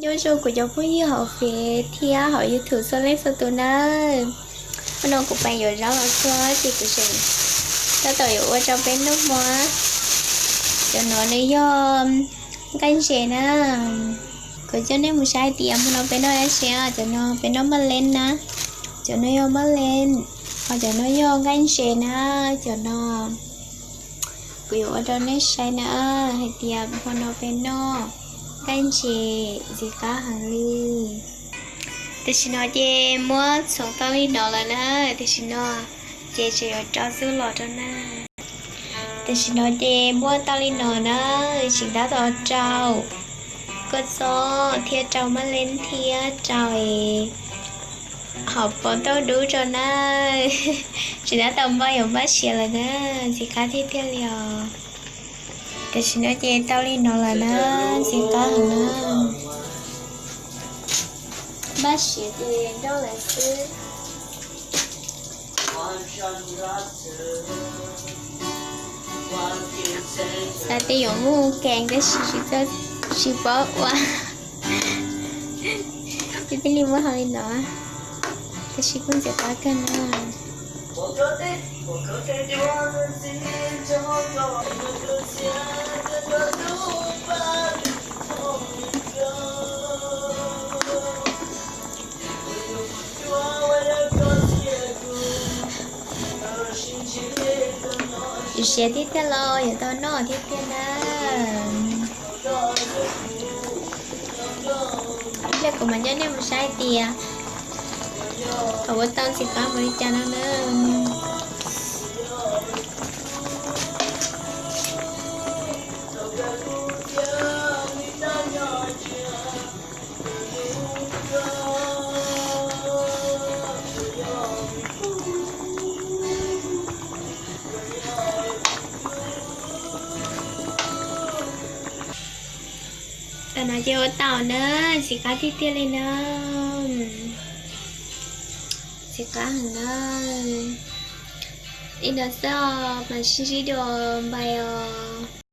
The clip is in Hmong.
Nyob zoo kuv cov phooj ywg hauv Fev thiab hauv YouTube txhua leej txhua tus nawb. Hnub no kuv pais yuav zaub los txog ces kuv tseem tab tom yuav ua rau peb noj hmo. Cov no nws yog nqaij ntses na. Kuv coj nej mus saib tias hmo no peb noj dab tsi. Cov no peb noj maj leeb na. Cov no yog maj leeb, ho cov no yog nqaij ntses na. Cov no kuv yuav ua rau nej saib na, hais tias hmo no peb noj nqaij ntses ntxiv qab heev li. Tam sim no ces muab txhoov tau li no lawm na. Tam sim no ces tseem yuav rau xub los rau na. Tam sim no ces muab tau li no na, tseem tab tom rau kua txob thiab rau maj leeb thiab rau hauv paus tauj dub rau na. Tseem tab tom npaj yuav npaj siav lawm na, ntxim qab tiag tiag li os. Tam sim no ces tau li no lawm na, ntxim qab heev na. Npaj siav ces nrauj lawm xwb. Xav tias yuav muaj kees tab sis tsis paub ua, ces thiaj li muab hau li no, tab sis kuj ntxim qab kawg na. Siav tiag tiag los yuav tau noj tiag tiag na. Ib pliag kuv mam coj nej mus saib tias thaum ua tau ntxim qab npaum li cas no na. Tam no ces ua tau na, ntxim qab tiag tiag li na. Ntxim qab heev na. Li no xwb os, mam sib ntsib dua, bye os.